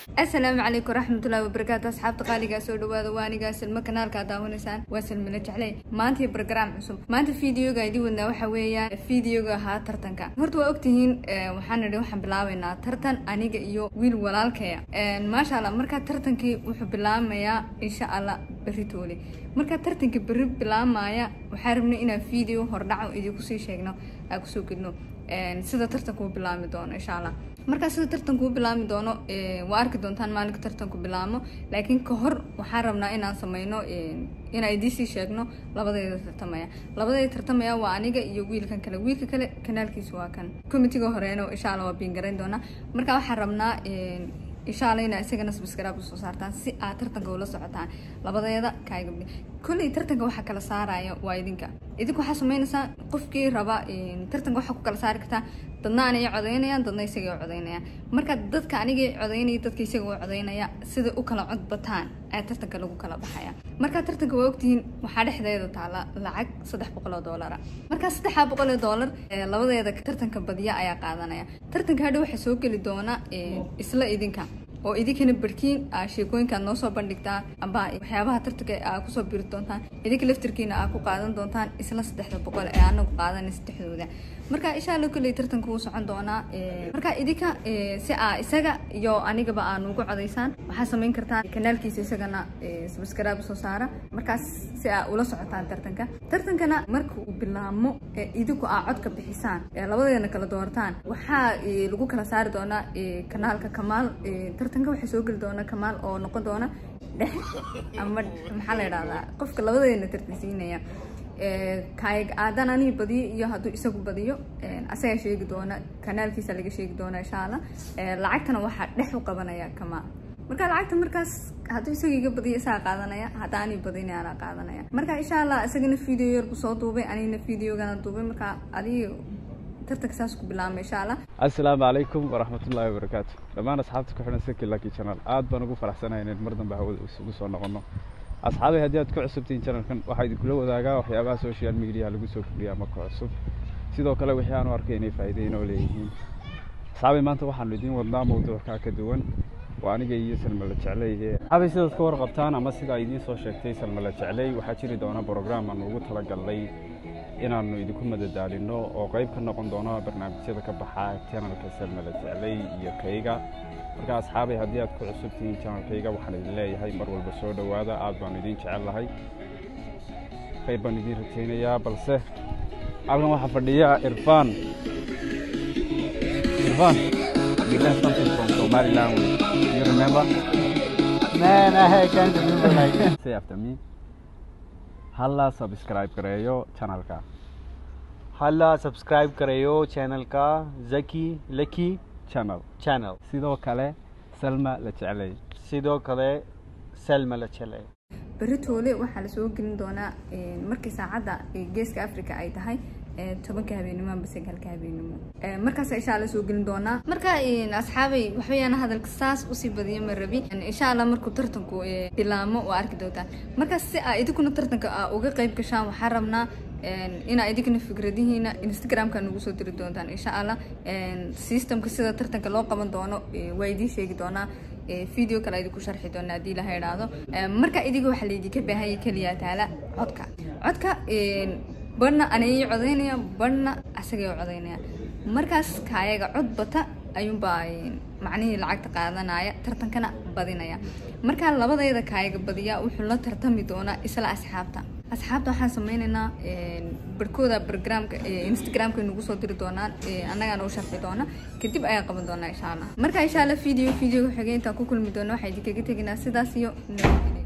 Asalaamu calaykum waraxmatullaahi wabarakaatu. Asxaabta qaaligaa, soo dhawaada. Waa anigaa Salmo, kanaalka aad daawanaysaan waa Salmala Jecley. Maanta iyo program cusub. Maanta videoga idin wadnaa waxa weeyaan videoga ahaa tartanka. Horta waa ogtihiin, waxaan nidhi waxaan bilaabaynaa tartan aniga iyo wiil walaalkaya, maasha Allah. Markaa tartankii wuxuu bilaabmayaa insha Allah berri toole. Markaa tartanka berri bilaabmaya, waxaan rabnay inaan video hordhaco idinku sii sheegno, aan kusoo gelino sida tartanku u bilaabmi doono insha Allah. Markaa sida tartanku u bilaabmi doono waa arki doontaan maalinka tartanku bilaabmo, laakiin ka hor waxaan rabnaa inaan sameyno, inaan idiin sii sheegno labadeeda tartamaya. Labadeeda tartamaya waa aniga iyo wiilkan kale. Wiilka kale kanaalkiisu waa kan commentiga horeeno, insha Allah waa pin garayn doonaa. Marka waxaan rabnaa insha Allah inaa isagana subscribe usoo saartaan si aad tartanka ula socotaan. Labadeeda kaagabdhi kolley tartanka waxaa kala saaraya waa idinka. Idinka waxaa sameynaysaa, qofkii raba tartanka waxaa ku kala saari kartaa, dadna anay codeynayaan, dadna isaga codeynayaan. Marka dadka anigay codeynaya, dadka isaga u codeynaya, sida u kala cod bataan ayaa tartanka lagu kala baxaya. Marka tartanka waa ogtihiin, waxaa dhexdeeda taala lacag $300. Marka $300 labadeeda tartanka badiya ayaa qaadanaya. Tartanka hadhow waxaa soo geli doona isla idinka oo idinkana barkiin aa sheekooyinka aad noo soo bandhigtaan amba waxyaabaha tartanka aa kusoo biri doontaan, idinka laftirkiina aa ku qaadan doontaan isla 300 ee anagu qaadanay saddexdooda. Marka insha Allah kolley tartanka wuu socon doonaa. Marka idinka si aa isaga iyo anigaba aa nugu codaysaan, waxaa samayn kartaan kanaalkiisa isagana subscribe soo saara, markaas si aa ula socotaan tartanka. Tartankana marka uu bilaabmo ee idinku aa codka bixisaan ee labadeena kala doortaan, waxaa lagu kala saari doonaa kanaalka Kamaal. Tartanka waxaa soo geli doona Kamaal oo noqon doona dhex ama maxaa la idhahdaa, qofka labadeena tartansiinaya. Kaayag haddaan aniga badiyo iyo hadduu isagu badiyo, asagaa sheegi doona, kanaalkiisa laga sheegi doona insha Allah. Lacagtana waxaa dhex u qabanaya Kamaal. Marka lacagta markaas hadduu isaga iga badiyo isaga qaadanaya, hadda ani badinaya anaa qaadanaya. Marka insha Allah isagana video yar buu soo duubay, anigana videogana duubay. Marka adiga tartanka saas ku bilaabmay insha Allah. Asalaamu calaykum waraxmatullaahi wabarakaatu dhammaan asxaabta ku xidhan Saki Lucky Channel. Aad baan ugu faraxsanahay inayn mar dambe hawada isugu soo noqono. Asxaabay, haddii aad ku cusubtihiin channelkan, waxaa idinkula wadaagaa waxyaabaha social media lagu soo kordhiya ama ku cusub, sidoo kale wixii aan u arkay inay faa'iideyn oo leeyihiin. Asxaabay, maanta waxaanu idiin wadnaa mawduuc kaa ka duwan. Waa aniga iyo Salma la Jeclay. Asxaabay, sidaad ka warqabtaan ama sida ay idiin soo sheegtay Salma la Jeclay, waxaa jiri doona program aan ugu talagalnay inaanu idinku madadaalino oo qayb ka noqon doono barnaamijyada ka baxa channelka Salma la Jeclay iyo kayga. Marka asxaabay, haddii aad ku cusub tihiin channelkayga, waxaan idin leeyahay mar walba soo dhowaada. Aad baanu idin jecel lahay, qayb baan idin rajaynayaa. Balse halkan waxaa fadhiya Irfan. Irfan, you learn something from Somali language, you remember? Man, I can't remember like. Say after me: hala subscribe gareeyo channelka. hala subscribe करेयो channel का Zaki Lucky Channel. Channel. Sidoo kale Salma la Jeclay. Sidoo kale Selma la Jeclay. Berri toole waxaa lasoo gelin doonaa markii saacadda Geeska Africa ay tahay 10-ka habeenimo amba 9-ka habeenimo, markaas insha Allah soo gelin doonaa. Marka asxaabay, waxbayaan hadalka saas usii badiyo ma rabi. Insha Allah markuu tartanku bilaamo waa arki doontaan. Markaas si aa idinkuna tartanka aa uga qayb gashaan, waxaan rabnaa inaa idinkana fikradihiina Instagramka nagu soo diri doontaan insha Allah. Systemka sida tartanka loo qaban doono waa idiin sheegi doonaa, video kale idinku sharxi doona haddii laha idhaahdo. Marka idiga waxaa laydinka baahanya keliya taala codka. Codka barhna anay codaynaya, barhna asagay codaynaya. Markaas kaayaga cod bata ayuunbaa macnihii lacagta qaadanaya, tartankana badinaya. Markaa labadeeda kaayaga badiya wuxuu la tartami doonaa isla asxaabta. Asxaabta waxaan sameyneynaa, barkooda programka Instagramka nagu soo diri doonaan, annagaana u sharxi doona, kadib ayaan qaban doonaa insha Allah. Marka insha Allah videoga xigay intaan ku kulmi doono, waxaa idinkaga teginaa sidaas iyo nabadgelyo.